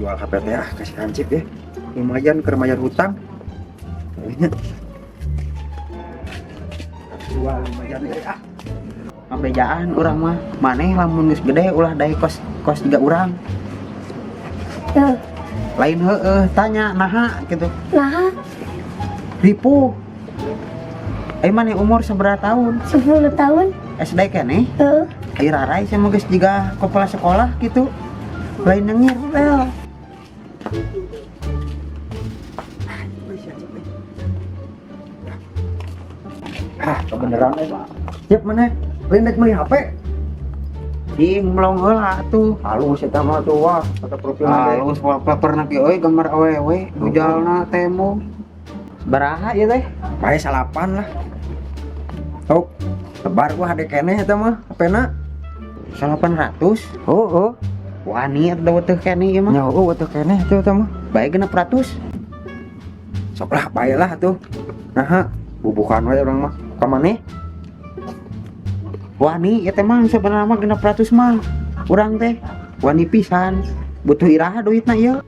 Jual HP teh ah kasih hansip ya. Lumayan keur mayar hutang. Kayaknya. Jual lumayan ya ah. Ngabejaan urang mah maneh lamun geus gede ulah dae kos kos jiga urang. Heuh. Lain heueuh tanya naha gitu. Nah, Ripuh. Eh maneh umur sabaraha tahun? 10 tahun. SD keneh? Heeh. Ayo rarai sama geus jiga kepala sekolah gitu. Lain nyengir bel. Ah, kebeneran eh. Yep maneh, lain rek meuli HP. Ih, melong heula atuh. Halus eta mah tuh wah, kata profilna teh. Halus wallpaper na ge euy gambar awewe, bujalna tembok. Sabaraha ieu teh? Bae salapan lah. Sok, lebar gua hade keneh eta mah HP-na. 800. Oh, oh. Wani atuh teu keneh ieu mah. Nya oh teu keneh tuh eta mah. Bae 600. Sok lah bae lah tuh. Naha, bubukan we urang mah. Ka maneh? Wani ieu teh mah sebenarnya mah 600 mah. Urang teh wani pisan. Butuh iraha duitna ieu.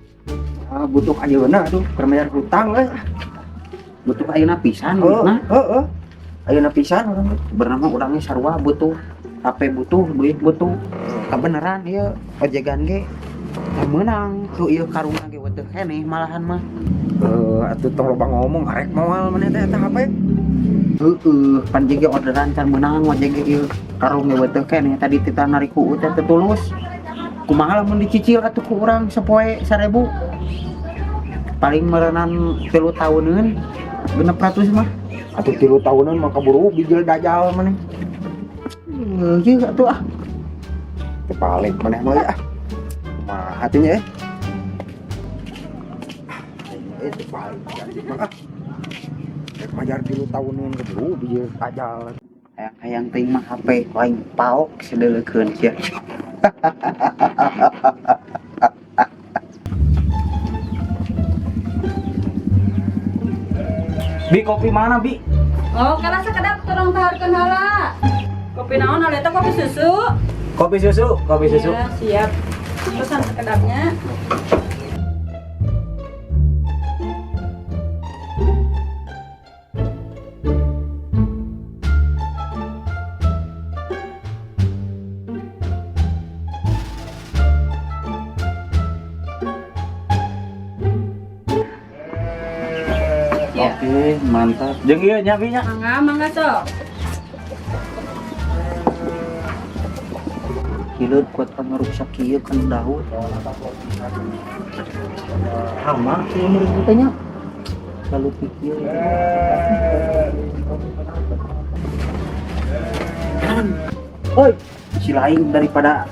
Ah, butuh ayeuna tuh keur mayar hutang we. Butuh ayeuna pisan Heeh, duitna. heeh. Ayeuna pisan urang mah. Sebenarnya mah urangnya sarua butuh HP butuh, duit butuh. Kebeneran ieu ojegan ge teu meunang tuh ieu karungna ge teu keneh malahan mah. Eh, atuh tong loba ngomong arek moal maneh teh eta HP. Heeh, pan jeung ge orderan can meunang ojek ge ieu karung ge teu keneh tadi tita narik ku teh teu tulus. Kumaha lamun dicicil atuh ku urang sapoe 1000. Paling meureunan 3 tahuneun 600 mah. Atuh 3 tahunan mah kaburu bijil dajal maneh. Heuh, ieu atuh ah. Teu balik maneh mah ah. Kumaha atuh nya eh. Eh, teu balik mah ah. Rek mayar 3 tahunan keburu bijil dajal. Hayang-hayang teuing mah HP lain paok sedeleukeun sia. Bi kopi mana bi? Oh, kalau sekedap tolong tawarkan heula. Kopi naon hal eta kopi susu? Kopi susu, kopi susu. Ya, siap. Pesan sekedapnya. Ya. Oke, mantap. Jeung ieu nya bi nya. Mangga, mangga sok. Hileud kuat pangaruksak kieu kan Daud. Sama sih umur ibu teh nya. Lalu pikir. Oi, si lain daripada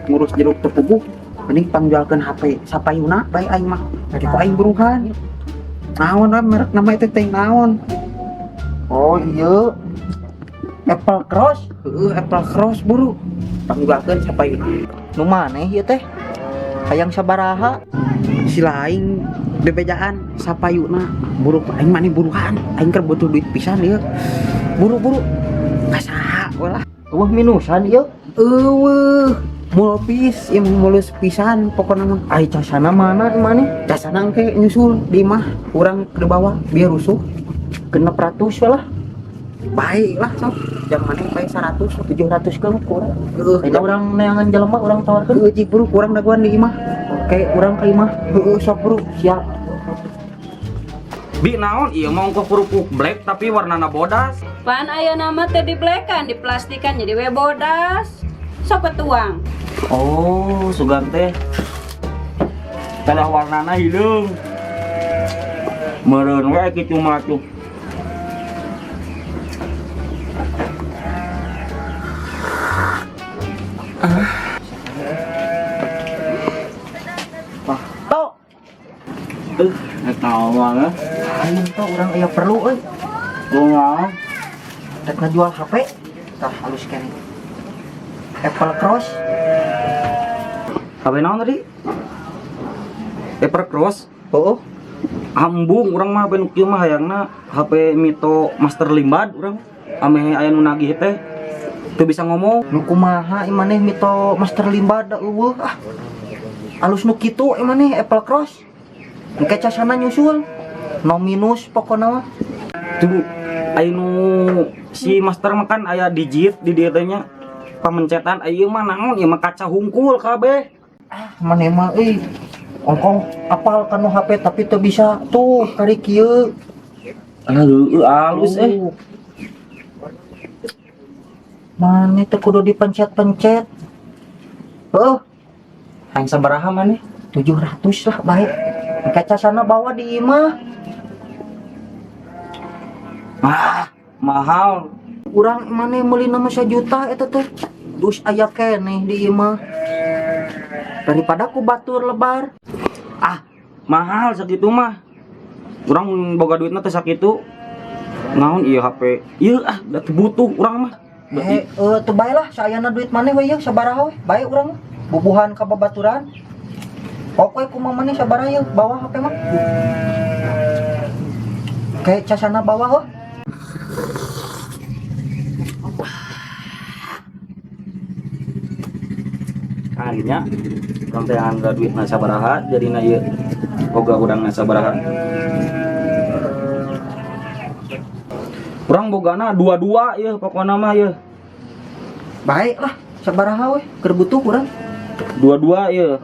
ngurus jeruk tepuguh, mending pangjualkeun HP sapayuna bae aing mah. Tadi ku aing buruhan. Naon we merek nama itu teh naon? Oh iya. Apple Cross, heeh Apple Cross buru. Pangjualkeun sapayuna. Nu maneh ieu teh? Hayang sabaraha? Si lain bebejaan sapayuna buru aing mah buruhan. Aing keur butuh duit pisan ieu. Buru-buru. Kasaha we lah. Eueuh minusan ieu. Eueuh, mulpis ieu mulus pisan pokona mah. Ai casana mana maneh? Casana engke nyusul di imah urang ke bawah biar rusuh. 600 we lah. Baik lah sok. Jang maneh bae 100 700 kan kurang. Heeh, Ayeuna urang neangan jelema urang tawarkeun. Heeh, cik buru kurang daguan di imah. Oke, urang ka imah. Heeh, sok buru. Siap. Bi naon ieu mah ongkoh kerupuk black tapi warnana bodas. Pan ayeuna mah teh diblekan, diplastikan jadi we bodas. Sok ketuang. Oh, sugan teh. Kalah warnana hideung. Meureun we kitu mah tuh. Wah, tok. Eta mah. Aing teh urang aya perlu euy. Kumaha? Rek ngajual HP. Tah halus keneh. Apple Cross. HP naon tadi? Apple Cross. Heeh. Ambung urang mah HP nu kieu mah hayangna HP Mito Master Limbad urang. Ameh aya nu nagih teh teu bisa ngomong. Nu kumaha ieu maneh Mito Master Limbad da eueuh ah. Alus nu kitu maneh Apple Cross. Engke casana nyusul. No minus pokona mah. Tuh aya nu si master mah kan aya digit di dieu teh nya. Pamencetan ieu mah naon ieu mah kaca hungkul kabeh. Ah, maneh mah euy. Ongkong apal kanu HP tapi teu bisa tuh kari kieu. Alah heueuh alus eh. Tuh. Maneh teu kudu dipencet-pencet. Heuh, Hayang sabaraha maneh? 700 lah baik. Engke casana bawa di imah. Ah, mahal. Urang maneh meuli mah sajuta eta teh. Dus aya keneh di imah. Daripada ku batur lebar. Ah, mahal sakitu mah. Urang boga duitna teh sakitu. Naon ieu HP? Ieu ah, da teu butuh urang mah. Eh, teu bae lah saayana duit maneh we ieu sabaraha we. Bae urang mah. Bubuhan ka babaturan. Pokoknya kumaha maneh sabaraha ieu bawa HP mah. Kayak casana bawa heuh. Kan nya urang teh anda duitna sabaraha jadina ieu boga urangna sabaraha. Urang bogana dua-dua ieu pokona mah ieu. Baik lah sabaraha we keur butuh urang. Dua-dua ieu.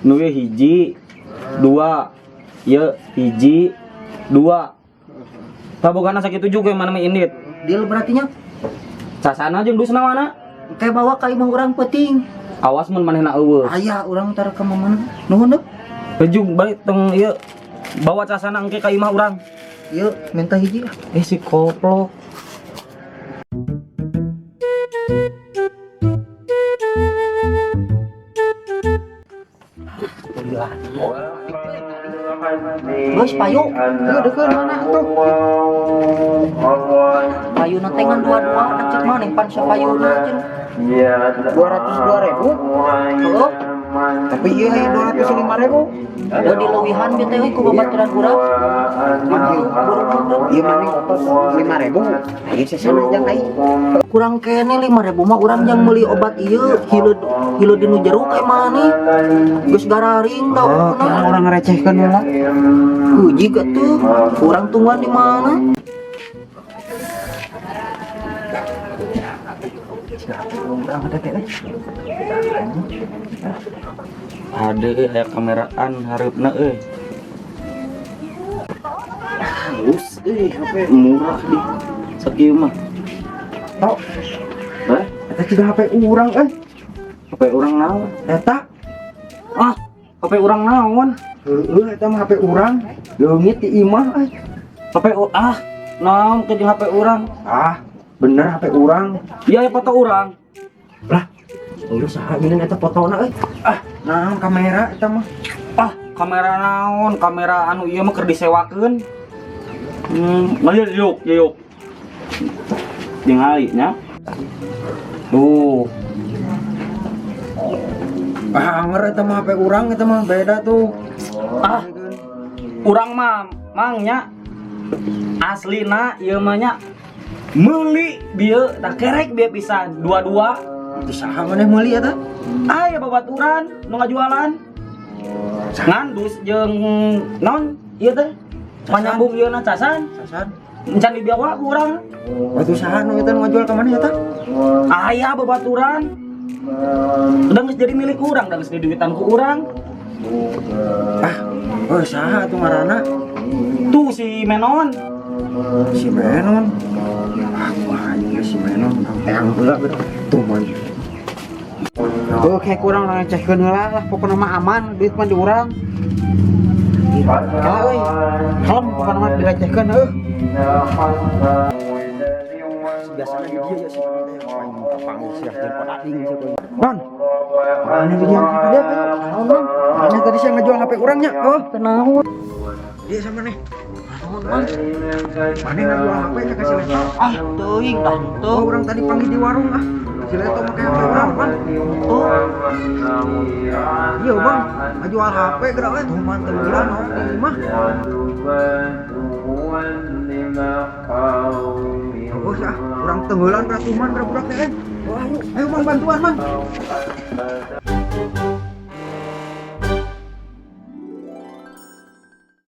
Nu ieu hiji, dua. Ieu hiji, dua. Tah bogana sakitu juga mana mah indit. Deal berarti nya. Casana jeung dusna mana? Kayak bawa ka imah urang peuting. Awas mun manehna eueuh. Aya urang tara ka mana. Nuhun deuh. Rejug balik tong ieu bawa casana engke ka imah urang. Ieu minta hiji lah. Eh si koplok. Geus payu. Heuh deukeun mana atuh. Payu na teh ngan dua-dua da cek maneh pan sapayuna cenah. 202.000. Heuh. Tapi ieu aya 205.000. Da dileuwihan ge teh euy ku babaturan urang. Mah ieu maneh 5.000. Ieu sesana jang aing. Kurang keneh 5.000 mah urang jang meuli obat ieu hileud hileud dinu jeruk ka maneh. Geus gararing da Oh, kira urang ngarecehkeun heula. Heuji atuh. Urang tungguan di mana? Urang ada teh. Ade euy aya kameraan hareupna euy. Halus euy HP murah di sakieu mah. Tok, Hah? eta juga HP urang euy. HP urang naon? Eta Ah, HP urang naon? heueuh eta mah HP urang. Leungit di imah euy. HP ah, naon ke jeung HP urang? Ah, bener HP urang. Iya ya foto urang. Lah, lu saha geuning eta fotona euy. Ah, naon kamera eta mah. Ah, kamera naon? Kamera anu ieu mah keur disewakeun. Ngalieu yuk, yuk. Ningali nya. Tuh, Ah, anger eta mah HP urang eta mah beda tuh. Ah, urang mah mang nya aslina ieu mah nya meuli bieu tah kerek bieu pisan dua-dua. Itu saha maneh meuli eta? Aya babaturan nu ngajualan. Ngan dus jeung naon ieu teh? Panyambung ieu na casan. Sasan. Encan dibawa ku urang. Batu saha nu eta nu ngajual ka maneh eta? Aya babaturan. Udah geus jadi milik urang, da geus diduitan ku urang. Ah, oh saha atuh ngaranna? Tuh si Menon. Si Menon. Ah, wah ieu si Menon teang heula geus. Tuh man. Oh, kayak kurang ngecehkeun heula lah, pokona mah aman, duit mah di urang. Kalah euy. Kalem pokona mah direcehkeun heuh. Biasana di dieu ya si Menon teh aing minta panggil sia jeung podading sia. Don. Mana di dieu ka dia? Naon Mang? Mana tadi saya ngajual HP urang nya? Oh, Kenaon? dia sama nih. Naon Mang? Mana ngajual HP ka si Leto? Ah, teuing dah henteu. Oh, urang tadi panggil di warung ah. Si Leto make HP urang, Bang. Tuh, Iya, Bang. Ngajual HP geura we. Tuh mah teu bulan oh di imah. Oh, ah, urang tenggelan ka tuman ka budak teh. Wah, ayo, ayo Bang bantuan, Bang.